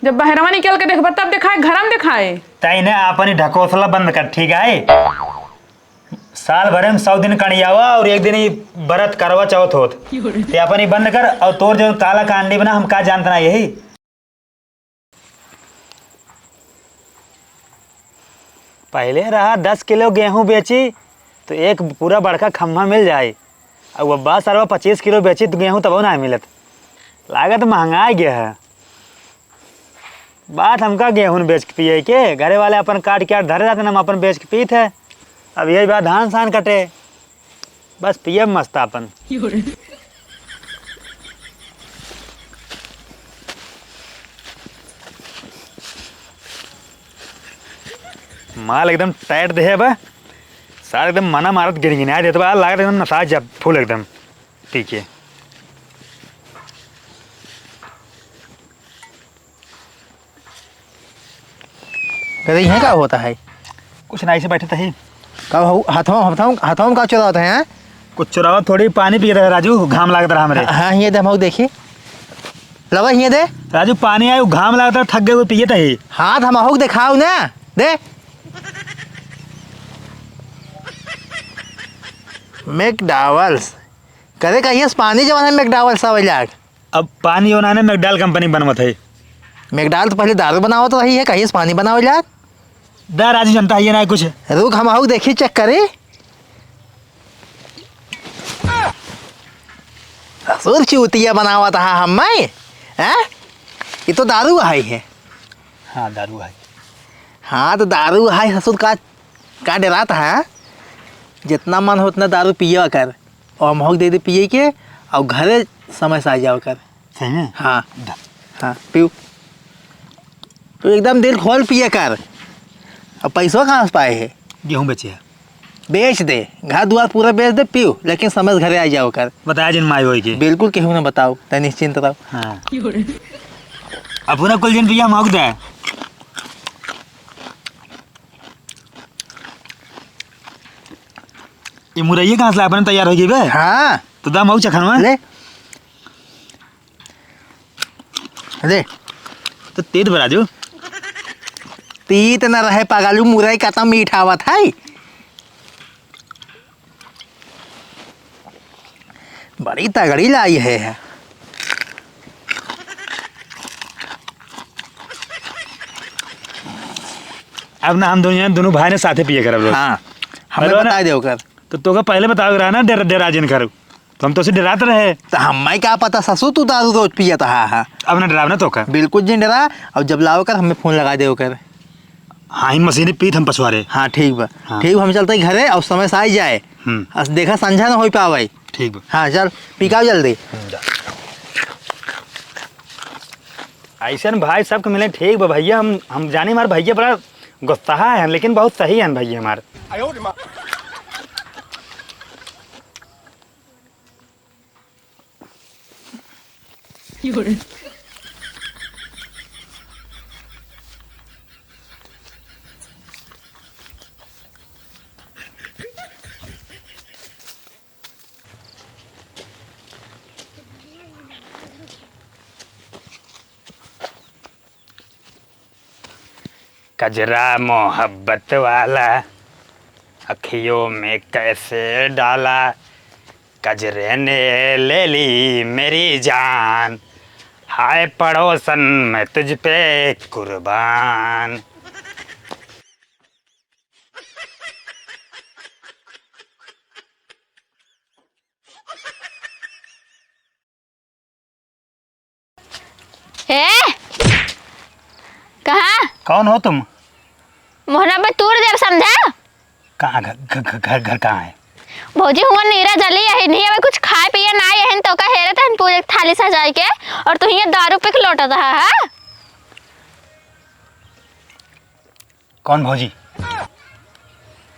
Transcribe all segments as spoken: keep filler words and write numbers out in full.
जब बहरवा निकल के देखबा तब देखाए, घरम देखाए। तैने आपन ई ढकोसला बंद कर, ठीक है? साल भरे में सौ दिन कड़ियावा और एक दिन ही बरत करवा चौथ होत। ते आपन ई बंद कर और तोर जो काला कांडी बना हम का जानत ना यही। पहिले रहा दस किलो गेहूँ बेची तो एक पूरा बड़का खम्हा मिल जाए। अब बा सरवा पच्चीस किलो बेची तो गेहूँ तबो ना मिलत। लागत महंगाई गया है। बात हमका गेहूँ बेच के पिए के, घरे वाले अपन काट के धरे रहते, हम अपन बेच के पीत है। अब यही बात धान सान कटे, बस पिए मस्त अपन। माल एकदम टाइट देहे बा, सार एकदम मना मारत गिनगिनाए देत बा, लागत एकदम नसा जा फुल एकदम पी के। कहते, "यहाँ का होता है?" कुछ ना, ऐसे बैठे थे। का हो, हाथों, हाथों, हाथों में का चुरावत है, हैं? कुछ चुरावत थोड़ी, पानी पी रहे राजू, घाम लागत रहा हमरे। हाँ, हाँ, ये दे, हम देखी। लवा, ये दे। राजू, पानी आयो, घाम लागत रहा, थक गए, वो पिए थे। हाथ हम अहुक दिखाओ ना, दे। मैकडॉवल्स। करे कहिए पानी जवन है मैकडॉवल्स सब लाग। अब पानी ओनाने मैकडॉल कंपनी बनवत है। मैकडॉल तो पहले दारू बनावत रही है, कहिए पानी बनावे लाग। दा राजू जनता है ये ना कुछ। रुक, हम आहू देखी, चेक करी। ससुर चूतिया बनावत हा हम मैं, हैं? ये तो दारू है, है। हाँ, दारू है। हाँ, तो दारू है, ससुर का, का डरात है? जितना मन हो उतना दारू पिया कर। और महक दे दे पिए के, और घरे समय से आ जाओ कर। सही में? हाँ। दा। हाँ, पीऊ। तू एकदम दिल खोल पिए कर। अब पैसवा कहाँ से पाए है? गेहूँ बेचे है। बेच दे, घर दुआर पूरा बेच दे, पीऊ, लेकिन समय से घरे आ जाओ कर। बताया जिन माई होई के। बिल्कुल केहू ना बताओ, तै निश्चिंत रहो। हाँ। अब पूरा कुल जिन पिया महक दे। ये मुरैया कहाँ से अपने तैयार हो गई बे? हाँ। तो दा महू चखनवा। ले। ले। तो तीत बा राजू। तीत न रहे पागलू, मुरई का तो मीठा आवत है। बड़ी तगड़ी लाई है। अब ना हम दोनों, दोनों भाई ने साथे पिए करब रोज। हाँ, हमें हेलो ना। बताए दे ओकर। तो तोका पहले बतावे रहा ना, डेरा, डेरा जिन करू। तो हम तोसे डरात रहे। तो हमें का पता ससुर, तू दारू रोज पियत हा, हा। अब ना डराव ना तोका। बिल्कुल जिन डरा, और जब लाओ कर हमें फोन लगा दे ओकर। हाँ, इन मशीनी पीत हम पछुआरे। हाँ, ठीक बा। हाँ। ठीक बा, हम चलते घरे और समय से आई जाए। हम्म। अस देखा संझा ना हो पावे। ठीक बा। हाँ, चल, पिकाओ जल्दी। हम्म, जा। ऐसन भाई सबके मिले ठीक बा भैया, हम, हम जानी हमार भैया बड़ा गुस्सा है, लेकिन बहुत सही है भैया हमार। कजरा मोहब्बत वाला, अखियों में कैसे डाला, कजरे ने ले ली मेरी जान, हाय पड़ोसन मैं तुझ पे कुर्बान। ए, कहाँ? कौन हो तुम? मोहना पे तूर देव समझा? कहाँ घर, घर, घर, घर, घर कहाँ है? भौजी हुआ नीरा जली यही नहीं, अबे कुछ खाए पिए ना यही तो का हेरे तहन पूरे थाली सजाई के, और तू ये दारू पी के लौटत रहा है। कौन भौजी?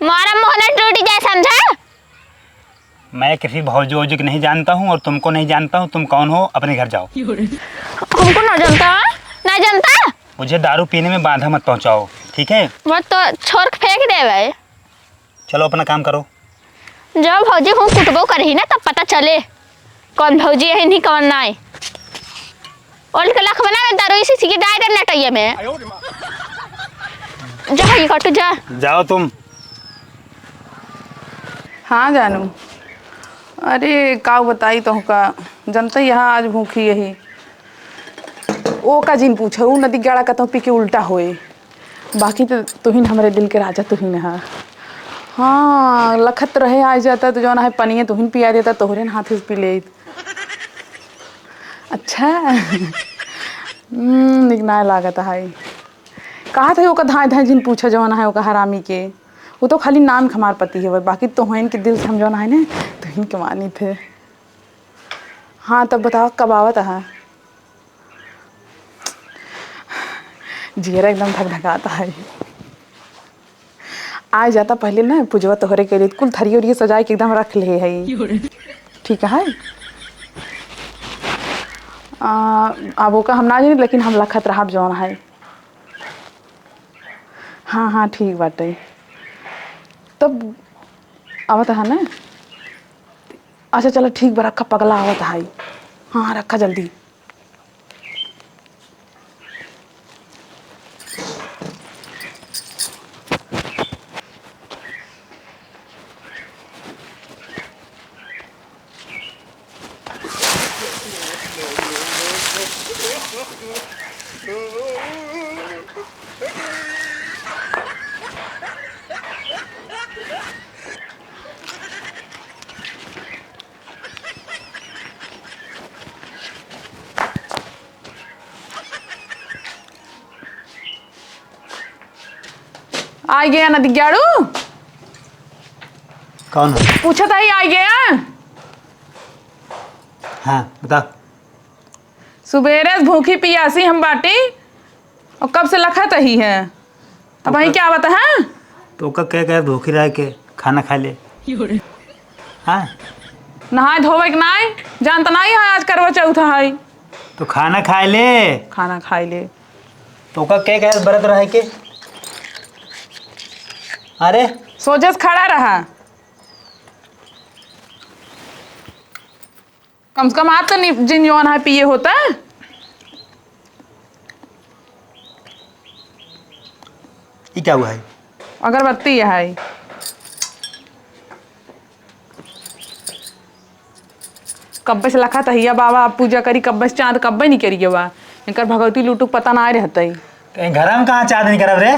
मारा मोहना टूट जाए समझा? मैं किसी भौजी वौजी को नहीं जानता हूँ और तुमको नहीं जानता हूँ। तुम कौन हो? अपने घर जाओ। हमको ना जानता है? ना जानता? मुझे दारू पीने में बाधा मत पहुँचाओ, ठीक है? मत तो छोड़ के फेंक देवे। चलो अपना काम करो। जब भौजी हूँ कुटबो करही ना तब पता चले कौन भौजी है नहीं कौन नाय। ओल्ड के लखवना में दारू इसी सिकी डाय दे नटैया में। जा, ये कट जा। जाओ तुम। हाँ जानू, अरे का बताई तोहका, जनते यहाँ आज भूखी यही। ओ का जिन पूछे, ऊ नदी गाड़ा कतौ पी के उल्टा होए। बाकी तो तुहिन हमरे दिल के राजा तुहिन है। हाँ, लखत रहे आ जाता तो जौन है पनिये तुहिन पिया देता, तोहरे हाथ से पी लेत। अच्छा। हम्म, निक नाय लागत है। कहा था ओका धाय धाय जिन पूछा जौन है ओका हरामी के। वो तो खाली नाम के हमार पति है, बाकी तो होइन के दिल से हम जौन है ना, तुहिन के मानी थे। हाँ, तब बताओ कब आवत है? जियरा एकदम धकधकात है। आ जाता पहले ना, पूजवा तोहरे के लिए कुल थरिया उरिया सजाए के एकदम रख ले है। ठीक है। आ, अब ओका हम ना जानी, लेकिन हम लखत रहब जौन है। हाँ, हाँ, ठीक बाटे। तब आवत है ना? अच्छा, चलो, ठीक बा, रखा, पगला आवत है। हाँ, हाँ, रखा जल्दी। आ गया ना दिग्याड़ू? कौन है? पूछत ही आ गया। हाँ, बता। सुबेरे से भूखी पियासी हम बाटी और कब से लखत ही है। अब तो वही का, क्या बता है? तो का कह कह भूखी रह के खाना खा ले। हाँ? नहाए धोवे के नाई, जानत नाई है आज करवा चौथ है। तो खाना खाए ले। खाना खाए ले। तो का के कहे बरत रहे के? अरे। सोझे से खड़ा रहा। कम से कम आप तो नि-, जिन जौन है पिए होता। ई क्या हुआ है? अगरबत्ती है। कब्बे से लखा तहिया बाबा, अब पूजा करी, कब्बे से चाँद कब्बे नहीं करिए बा। इनकर भगवती लूटू पता ना रहता ही। तो घर में कहाँ चाँद नहीं करब रे?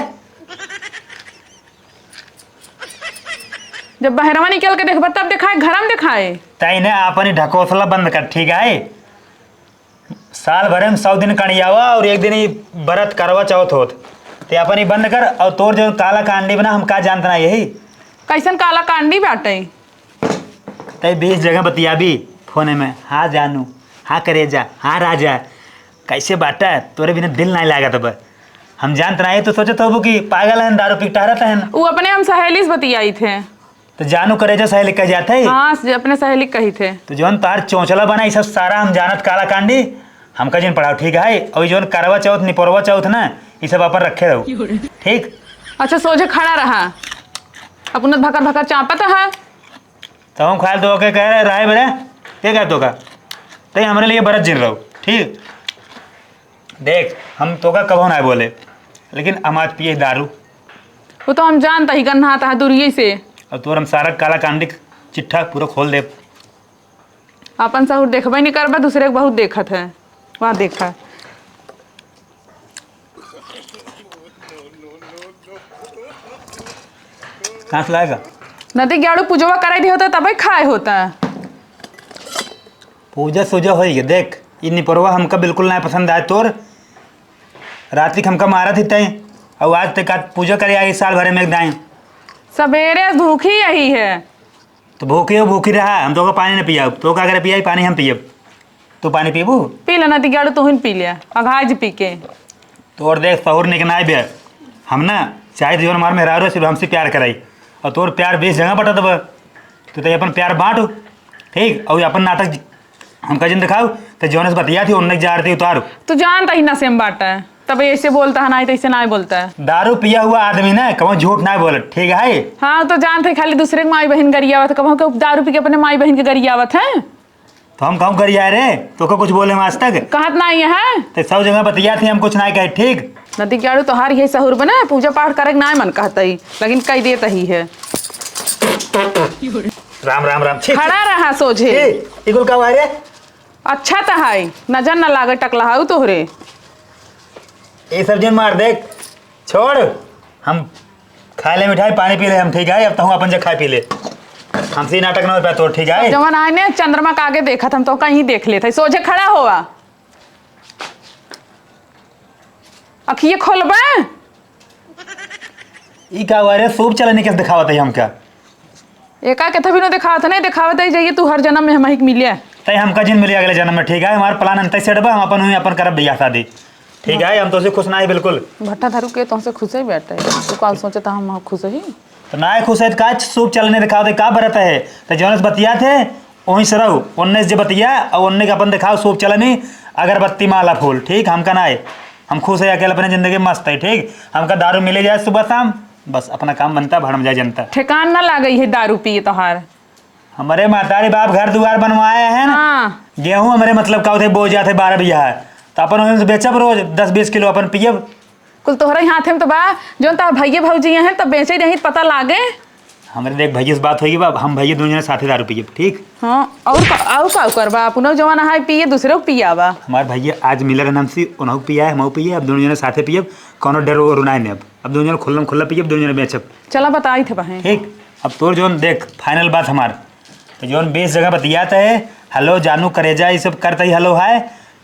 जब बहरवा निकल के देखबा तब देखाए, घर में देखाए। तैने आपन ढकोसला बंद कर, ठीक है? साल भरे में सौ दिन कणियावा और एक दिन ही बरत करवा चौथ होत। ते अपन ही बंद कर और तोर जो काला कांडी बना हम का जानत ना यही। कैसन काला कांडी बाटे? तै बीस जगह बतियाबी फोने में, हाँ जानू, हाँ करेजा, हाँ राजा, कैसे बाटा? तोरे बिना दिल नाहीं लागत अब। हम जानत ना ये तो सोचत होबू कि पागल हन, दारू पी के टहरत हन। उ अपने हम सहेली से बतियाई थे। तो जानू करेजा सहेली कह जात है। हाँ, अपने सहेली कही थे। तो जौन तार चोंचला बना, ई सब सारा हम जानत काला कांडी, हमका जिन पढ़ाओ, ठीक है? और जौन करवा चौथ, निपोरवा चौथ ना, ई सब अपन रखे रहो, ठीक? अच्छा, सोझे खड़ा रहा, अपना भकर भकर चापत है। तो हम खाल तो ओके कह रहे, राय बेटा, के कह तो का? तै हमरे लिए बरत जिन रहो, ठीक? देख, हम तोका कबो ना बोले, लेकिन हम आज पिए दारू। वो तो हम जानता ही, गन्ना आता है दूरिये से। अब तोर हम सारा काला कांडी क चिट्ठा पूरा खोल देब। अपन सहूर देखबे नहीं करबा, दूसरे के बहुत देखत है। वहाँ देखा। कहाँ से लाएगा? नदी गाड़ू पूजवा कराई दी होता, तबे खाए होता। पूजा सूजा होई के देख, ई निपरवा हमका बिल्कुल ना पसंद आए तोर। रात के हमका मारत ही तय, और आज तक आज पूजा करे आई साल भरे में एक दाएं। सबेरे से भूखी यही है। तो भूखी हो, भूखी रहा, हम तोका पानी न पियाब, तो का करे पियाई, पानी हम पियब, तू पानी पीबू? पी ले, नदी गाड़ू तू ही पी ले, अघाज पी के। तोर देख सहूर निक नाय बे। हम ना चाहे तो जौन हमार मेहरारू है, सिर्फ हमसे प्यार कराई। और तोर प्यार बीस जगह बटत बा। तू तो अपन प्यार बांट, ठीक? और अपन नाटक हमका जिन दिखाओ, तो जौन से बतिया थी, उन्ने जार थी उतारो। तू जानता ही नशे में बाटा है, तब ऐसे बोलता है, नहीं तो ऐसे नहीं बोलता है। दारू पिया हुआ आदमी ना कबो झूठ ना बोले, ठीक है? हाँ, तो जानते खाली दूसरे के माई बहन गरियावत, कबो के दारू पी के अपने माई बहन के गरियावत है। तो हम कहूँ करिया रे, तोका कुछ बोले हम आज तक? कहत नाहीं है। तो सब जगह बतियात ही, हम कुछ नाहीं कहे, ठीक? नदी के आड़ू तोहार यही सहूर बने, पूजा पाठ करे के नाहीं मन कहत ही, लेकिन कह देत ही है। राम, राम, राम। छी, छी। खड़ा रहा सोझे। ए, ई कुल का हुआ रे? अच्छा त है, नजर न लागे टकलहाऊ तोहरे। ये सब जिन मार देख, छोड़। हम खा ले मिठाई, पानी पी ले हम, ठीक है? अब तहूँ अपन जे खाए पी ले। हमसे ही नाटक ना हो पाए तो, ठीक है? जवन आए ने चंद्रमा का आगे देखत, हम तो कहीं देख लेत है। सोझे खड़ा होवा। अखिए खोलबे? ई का हुआ रे? सूप चलनी कैसे दिखावत है हमका? एका के थभी न देखावत, नहीं देखावत है, जाइए तू हर जन्म में हमही के मिले। तै हमका जिन मिले अगले जन्म में, ठीक है? हमार plan अंत सेट बा, हम अपन हुई अपन करब बियाह शादी, ठीक है? हम तोसे खुश ना है बिल्कुल। भट्टा धरू के तोहसे खुश है बेटा, तू काल सोचे त हम खुश ही। तो ना खुश है तो का सूप चलने दिखावत है, का बरत है? तो जौन से बतियात है, वहीं से रहो, उन्नीस जे बतिया और उन्नीस के अपन दिखाओ सूप चलनी, अगरबत्ती माला फूल, ठीक? हमका ना है, हम खुश है अकेले अपने जिंदगी में मस्त है, ठीक? हमका दारू मिले जाए सुबह शाम, बस अपना काम बनता, भरम जाए जनता। ठेकान ना लागे है दारू पिए तोहार। हमरे महतारी बाप घर दुआर बनवाए हैं ना। हाँ। गेहूं हमरे मतलब का होते बो जाते बारह बीघा है, तो अपन ओहिन से बेचब रोज दस बीस किलो अपन पियब। कुल तोहरे हाथे में तो बा, जौन तार भइये भौजी हैं तो बेचे रही पता लागे। हमरे देख भइये से बात होई बा, हम भइये दोनों जने साथे दारू पियब, ठीक? हाँ, और का, और का करबा? अपनो जवान है पिए, दूसरे को पियावा। हमार भइये आज मिले रहन हमसे, उन्हों पिया है, हम पिए, अब दोनों जने साथे पियब, कौनो डर और नाय ने अब। अब दोनों जने खुल्लम खुल्ला पियब, दोनों जने बेचब। चला बताई थे बहें। ठीक, अब तोर जौन देख final बात हमार, तो जौन बीस जगह बतियात है, हेलो जानू करेजा, ये सब करत ही हेलो हाय,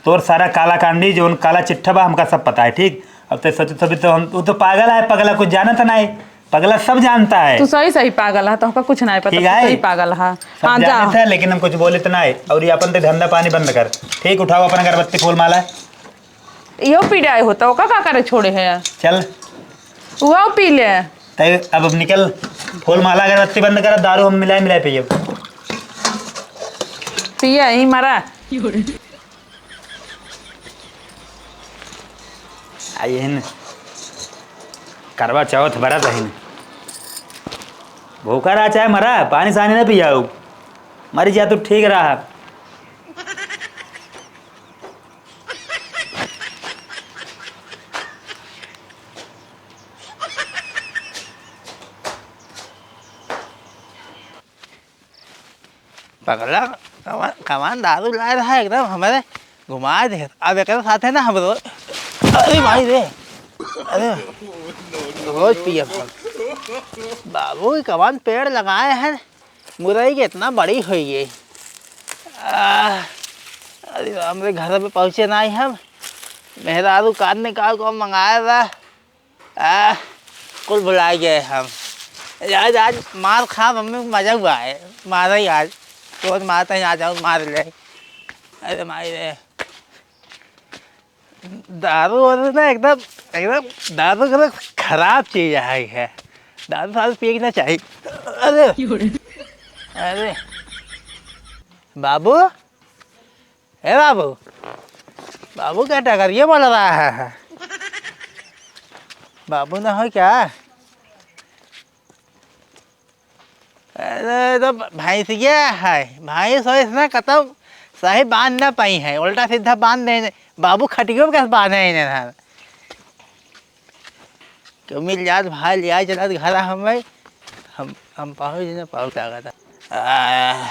तोर सारा काला कांडी, जौन काला चिट्ठा बा, हमका सब पता है, ठीक? अब तो सोच, तभी तो हम, वो तो पागल है, पगला कुछ जानत ना है, पगला सब जानता है। तू सही सही पागल है, तोहका कुछ ना पता, ठीक तू है? सही पागल है। सब हाँ, जा। जानत है, लेकिन हम कुछ बोले तो ना है, और ये अपन तो धंधा पानी बंद कर, ठीक? उठाओ अपन अगरबत्ती फूल माला। इहो पी जाए होता, ओका का करे छोड़े है यार? चल। उहो पी ले। तै अब, अब निकल, फूल माला अगरबत्ती बंद कर, दारू हम मिलाए मिलाए पियब। पिया ही मरा। आई है न, करवा चौथ बरत है न, भूखा रहा चाहे मरा, पानी सानी ना पियाऊ, मरी जा तू ठीक रहा। पगला, कमान, कमान दारू लाए रहा, एकदम हमरे घुमा दे। अब एकरे साथे ना हम रोज, अरे भाई रे, अरे रोज पियब हम। बाबू, ई कमान पेड़ लगाए हैं, मुरई के इतना बड़ी होई गई। आ, अरे राम रे, घर पे पहुँचे ना ही हम। मेहरारू कान निकाल को मंगाया था। आ, कुल भुला गए हम। आज, आज मार खा, मम्मी को मजा हुआ है। मारा ही आज। रोज मारता है, आ जाओ, मार ले। अरे माई रे। दारू वारू ना एकदम, एकदम दारू एकदम खराब चीज है, है। दारू सारू पिए के ना चाहिए। अरे, अरे, बाबू, ए बाबू, बाबू क्या डगरिया बोल रहा है? बाबू ना हो क्या? अरे, तो भैंसिया है, भैंस वैस ना कतौ सही बांध ना पाई है, उल्टा सीधा बांध दे। बाबू खटियो के बांधे है इन्हें। क्यों मिल जात भाई, ले आए चलत घर हम भाई, हम, हम पहुँच ने पहुँच आ गया था। आ,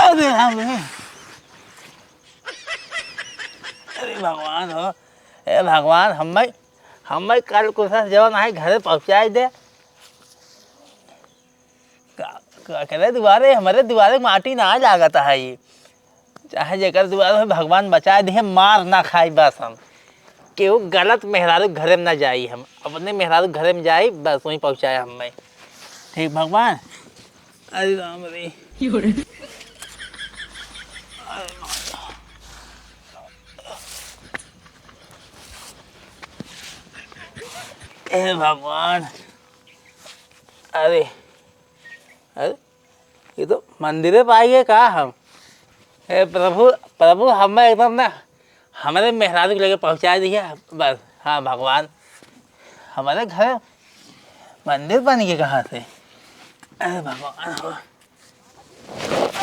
अरे राम रे, अरे भगवान हो, ए भगवान, हम भाई, हम भाई कल कुछ जवन है घरे पहुँचाए दे। का, का करे दुआरे, हमरे दुआरे माटी ना लागत है ये। चाहे जेकर दुआरे हो भगवान बचाए दिहे, मार ना खाई बस हम। केहू गलत मेहरारू घरे में ना जाई हम। अपने मेहरारू घरे में जाई, बस वहीं पहुँचाए हमें। ठीक भगवान। अरे राम रे। ए भगवान। अरे, अरे, ये तो मंदिरे पे आ गए का हम? हे प्रभु, प्रभु, हमें एकदम ना, हमारे मेहरारू के लेके पहुँचा दिया बस। हाँ भगवान, हमारे घर मंदिर बन गए कहाँ से? अरे भगवान हो।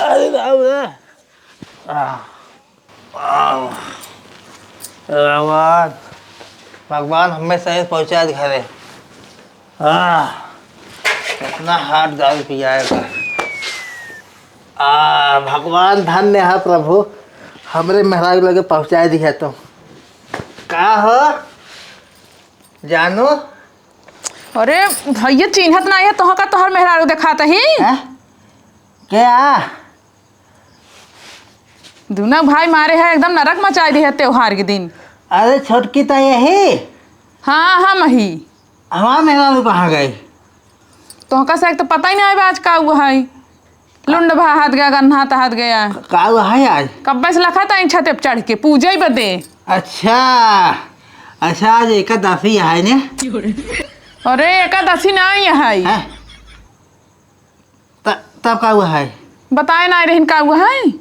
अरे राम रे। आ, आ, भगवान, भगवान हमें सही पहुँचा दे घरे। आ, कितना हार्ड दारू पियाएगा। आ, भगवान धन्य है प्रभु, हमरे मेहरारू लगे पहुँचाए दिया तो। का हो जानू? अरे भैया, चिन्हत नाहीं है तोहका, तोहर मेहरारू देखात ही। हैं? क्या? दुनो भाई मारे है, एकदम नरक मचाई दिहे त्योहार के दिन। अरे छोटकी तो यही। हाँ, हम ही। हमार मेहरारू कहाँ गई? तोहका से एक तो पता ही नाहीं बा आज का हुआ है। लुंड भाहत गया, गन्हात हाथ गया। का हुआ है आज? कब्बे से लखा था छते पे चढ़ के पूजे बदे। अच्छा, अच्छा, आज एकादशी है ने? अरे एकादशी नाहीं है। हैं? त-, तब का हुआ है? बताए नाहीं रहिन का हुआ है?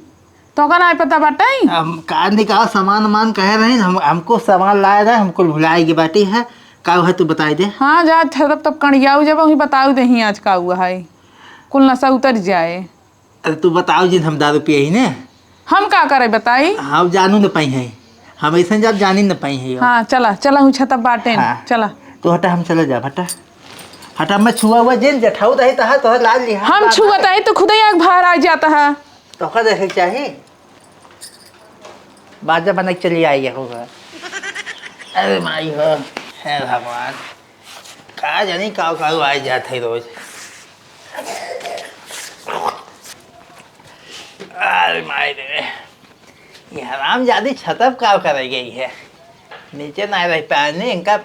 तोहका नाहीं पता बाटे? हम का निकाल सामान वामान कहे रहिन, हम, हमको सामान लाए रहे, हमको भुलाए के बाटी है। का हुआ तू बताई दे। हाँ, जा ठहरब तब कणियाऊ जब वहीं बताऊ देही आज का हुआ है। कुल नशा उतर जाए। अरे तू बताओ जिन हम दारू पिए ही ने। हम का करे बताई? हम जानू न पाई है। हम ऐसे जब जानी न पाई है। हाँ, चला, चला, हूँ छतप बाटे न। हाँ। चला। तू हटा, हम चले जा, हटा। हटा, मैं छुआ हुआ जिन जेठाऊ दही तहा, तोहर लाज लिहा। हम छुआ तही तो खुदे आग बाहर आ जाता है। तोहका देखे के चाही। बाजा बना के चली आई है होगा। अरे माई हो, हे भगवान। का जानी का का आ जात है रोज। अरे माई रे, ये हरामजादी छतप का करे गई है, नीचे ना रह पाने इनका।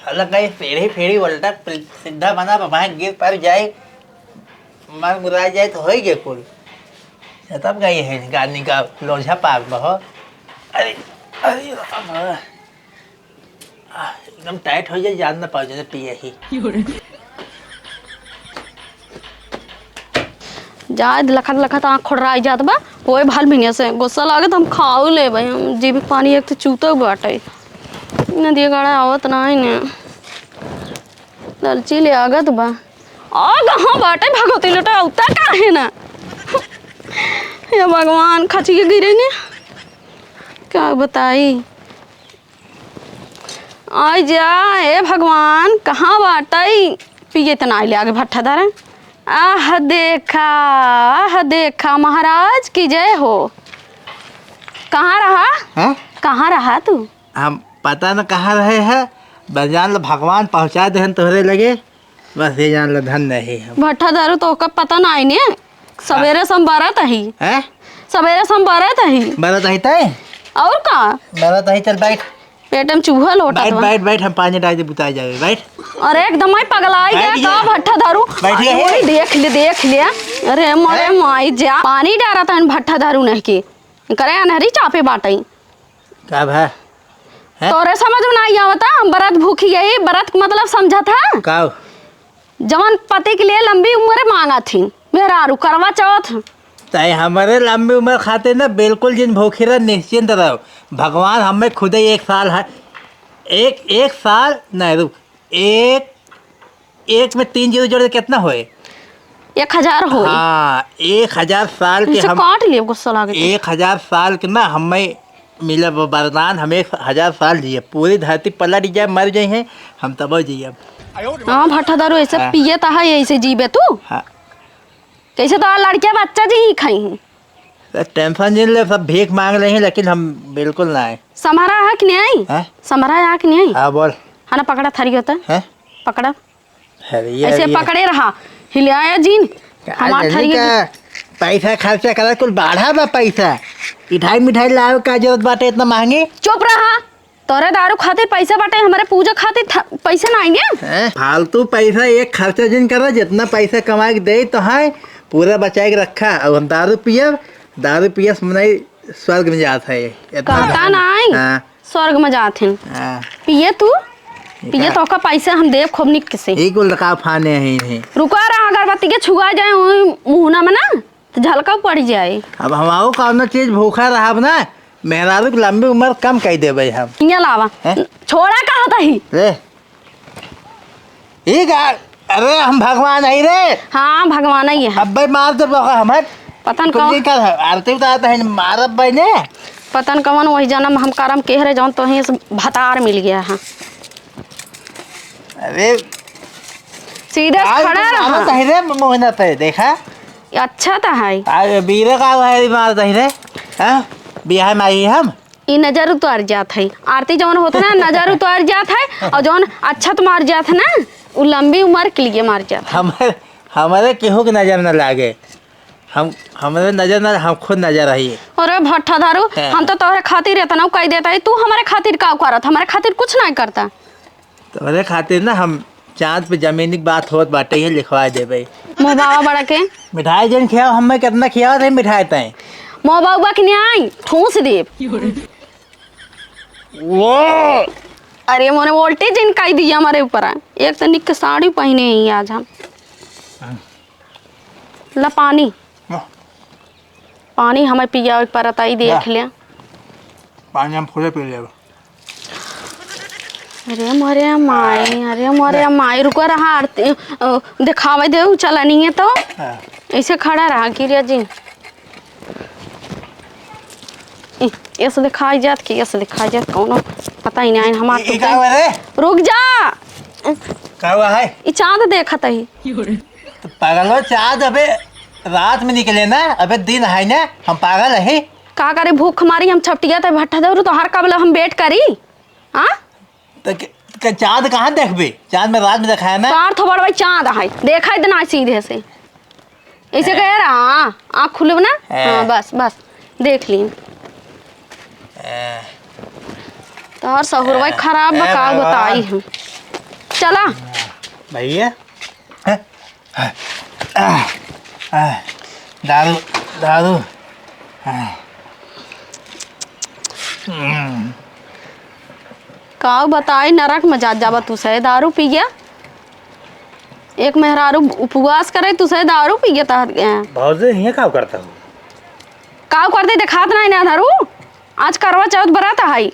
अलग कहीं पेढ़ी पेढ़ी उल्टा सीधा बना, वहाँ गिर पड़ जाए, मर मुरा जाए तो होई गे कुल। छतप गई है गानी का लोझा पार बहो। अरे, अरे राम। आह, एकदम टाइट हो जाए, जान ना पाओ, जैसे पिए ही। जाए दे, लखत लखत आँख खोड़राई जात बा। ओए भाल भिनिया से गुस्सा लागे त हम खाऊ लेबे। हम जीभ पानी एक तो चूतक बाटे। नदिया गाड़ा आवत नाई ने। ललची ले आगत बा। आ कहाँ बाटे भगवती लोटा, उता काहे ना? हे भगवान, खचिए गिरे ने। का बताई? आई जा, हे भगवान, कहाँ बाटई? पिए त ना आइले आगे भट्ठा धरे। आह देखा, आह देखा, महाराज की जय हो। कहाँ रहा? हैं? कहाँ रहा तू? हम पता न कहाँ रहे हैं, बस जान लो भगवान पहुँचा देहन तोहरे लगे। बस ये जान लो, धन्य ही हम। भट्ठा दारू तो ओकर पता ना आई ने। सवेरे से हम बरत ही। हैं? सवेरे से हम बरत ही। बरत ही तय? और का? बरत ही, चल बैठ। पेट में चूहा लोटत बैठ, बा। बैठ, बैठ, हम पानी डाल दे, बुताई जावे, बैठ। अरे एकदम ही पगलाई गया बैठ का जा। भट्ठा दारू? बैठ जा। ओए, देख ले, देख ले। अरे मोरे हाँ? माई जा, पानी डारत हन भट्ठा दारू नहीं के। करे अनहरी चापे बाटई। का भा? हैं? तोरे समझ में नाई आवता, हम बरत भूखी यही, बरत के मतलब समझत ह? का? जवन पति के लिए लंबी उम्र मांगत ही, मेहरारू करवा चौथ। तय हमरे लंबी उम्र खातिर ना बिल्कुल जिन भूखी रह, निश्चिंत रहो। भगवान हमें खुदे एक साल है, एक, एक साल, नहीं रुक, एक, एक में तीन जीरो जोड़े कितना होए? एक हजार होए। हाँ, एक हजार साल के इसे हम काट लिए, गुस्सा लागे तो। एक हजार साल के ना हमें मिला वो वरदान, हम एक हजार साल जिए, पूरी धरती पलट जाए, मर जाए हैं, हम तब जिए। हाँ, भट्ठा दारू ऐसे हाँ। पिए तो है, ऐसे जीबे तू? हाँ। कैसे तो लड़के बच्चा जी ही खाई हैं। तो टेंशन जिन ले, सब भीख मांग रही हैं, लेकिन हम बिल्कुल ना आए। समहरा है कि नहीं आई? हैं? समहरा है कि नहीं आई? हाँ, बोल। हाँ ना, पकड़ा थरी होता। हैं? पकड़ा। अरे, ये, ऐसे ये। पकड़े रहा, हिलाया जिन। का हमार जल्दी थरी का के पैसा खर्चा करा, कुल बाढ़ा बा पैसा। मिठाई, मिठाई लावे का जरूरत बाटे इतना महंगी? चुप रहा। तोरे दारू खातिर पैसा बाटे, हमारे पूजा खातिर थ-, पैसा ना आएंगे। हैं? फालतू पैसा एक खर्चा जिन करा, जितना पैसा कमाए के दे तो है, पूरा बचाए के रखा। अब हम दारू पियब, दारू पियस मनई स्वर्ग में जात है। इतना कहता जान-, नाई, हाँ। स्वर्ग में जात हैं। हाँ। पिए तू, ये पिए का? तो का पैसा हम देब खूब निक से। एक उल्टा फाने हैं, हैं। रुका रहा, अगरबत्ती के छुआ जाए वही मुहना में ना, तो झलका पड़ जाए। अब हम आओ कौनो चीज भूखा रहब ना, मेहरारू के लंबी उम्र कम कर देबे हम। इहाँ लावा। हैं? छोड़ा कहत ही। रे। ई का? अरे हम भगवान हई रे। हाँ, भगवान ही है। अब्बे मार दे बका हमर। पता न कौन। आरती उतारत है, मारब बहिने। पता न कौन वही जन्म हम करम केह रहे, जौन तोहे से भतार मिल गया है। अरे, सीधे आज खड़ा तो रहा। मारत है रे मोहना पे, देखा? अच्छा तो है। आज बीरे का है, मारत है रे। हाँ? बियाह में आई हम। ई नजर उतार जात है। आरती जौन होत ना, नजर उतार जात है, और जौन अच्छत मार जात है ना, उ लंबी उमर के लिए मार जात है। हमरे, हमरे केहू के नजर न लागे। हम, हमरे नजर न, हम खुद नजर रही। अरे भट्ठा दारू, हाँ। हम तो तोहरे खातिर इतना कह देता है, तू हमारे खातिर का करत? हमारे खातिर कुछ नहीं करता। तोहरे खातिर ना हम चाँद पे जमीन की बात होत बाटे, ये लिखवा देबे। मोह बाबा बड़ा के। मिठाई जन खियाओ, हमें कितना खियाओ रे मिठाई तय। मोह बाबा के नहीं आई, ठूस देब। वो। अरे मोने वोल्टेज इनका ही दिया हमारे ऊपर है। एक तो निक के साड़ी पहने ही आज हम। ला पानी। हाँ। पानी हमें पियावे के परत आई, देख ला। ले। पानी हम खुले पी लेब। अरे मोरे माई, अरे मोरे माई, रुको रहा आरती, अ, दिखावे दे उ चलनी है तो। हाँ। ऐसे खड़ा रहा गिरिया जी। ए, ऐसे दिखाई जात कि ऐसे दिखाई जात कौनो पता ही नहीं हमार ई, ई तो का हुआ रे? रुक जा। का हुआ है? ई चाँद देखत ही। तो पागल हो, चाँद अबे रात में निकले ना, अबे दिन है ना, हम पागल है। का करे, भूख मारी हम छपटिया ते भट्ठा दौरू, तोहार कबले हम वेट करी? हाँ? तो क-, क-, चाँद कहाँ देखबे? चाँद में रात में देखाया ना। तार थोबड़ भाई चाँद है, देखा इतना सीधे से। ऐसे हैं। कह रहा, हाँ, आँख खुलब ना? हैं। हाँ, बस, बस, देख ली। हैं। तोहर सहुरवा हैं। खराब बा, हैं का भगवान। बताई हम। चला। भैया, हैं? आ, आ, दारू, दारू। आ। हम्म। काऊ बताई, नरक में जात जाबा तू से दारू पी गया। एक मेहरारू उपवास करे, तू से दारू पी गया तहत गया। भौजी, हियाँ काऊ करता हूँ? काऊ करते देखात नहीं ना दारू। आज करवा चौथ बरात है, आरती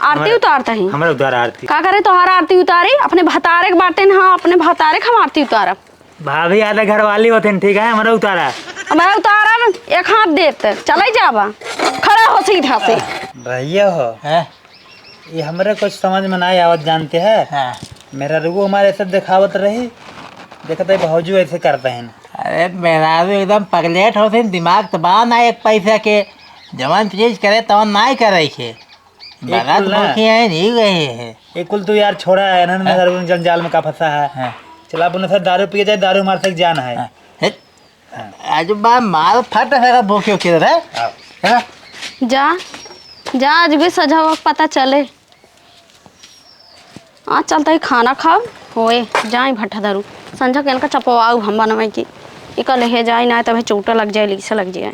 हमारे, उतारता ही। हमारे उतारा आरती। का करे तोहार आरती उतारी? अपने भतारे के बाटे न, हाँ, अपने भतारे के हम आरती उतारब। भाभी, आधा घरवाली होते हैं, ठीक है, हमारा उतारा। हमारा उतारा न, एक हाथ देते, चले जाबा, खड़ा हो सीधा से। भैया हो, हैं? ये हमरे कुछ समझ में नहीं आवत, जानते हैं? हाँ। मेहरारू हमारे ऐसे दिखावत रही, देखते भौजू ऐसे करते हैं। अरे, मेहरारू एकदम पगलेट होते हैं, दिमाग तो बा ना एक पैसा के, जवन चीज करे तवन नहीं करे के। बारात कुल ना। बोलके आए, नहीं गए हैं। ये कुल तू यार छोड़ा है, इन्हन में हाँ। दारू जंजाल में का फंसा है। हाँ। चला, अपने साथ दारू पिए जाए, दारू मार तक जान है। हाँ। हे, हाँ। आज बा मार फट सका भूखे उठे रहे। हाँ। है ना? जा, जा, आज भी सजावा पता चले। आज चलता ही खाना खाओ, होए, जाए भट्ठा दारू। संझा के इनका चपवाऊ हम बनवे की। इका लेहे जाए ना, तबे चोटा लग जाए, लीसा लग जाए।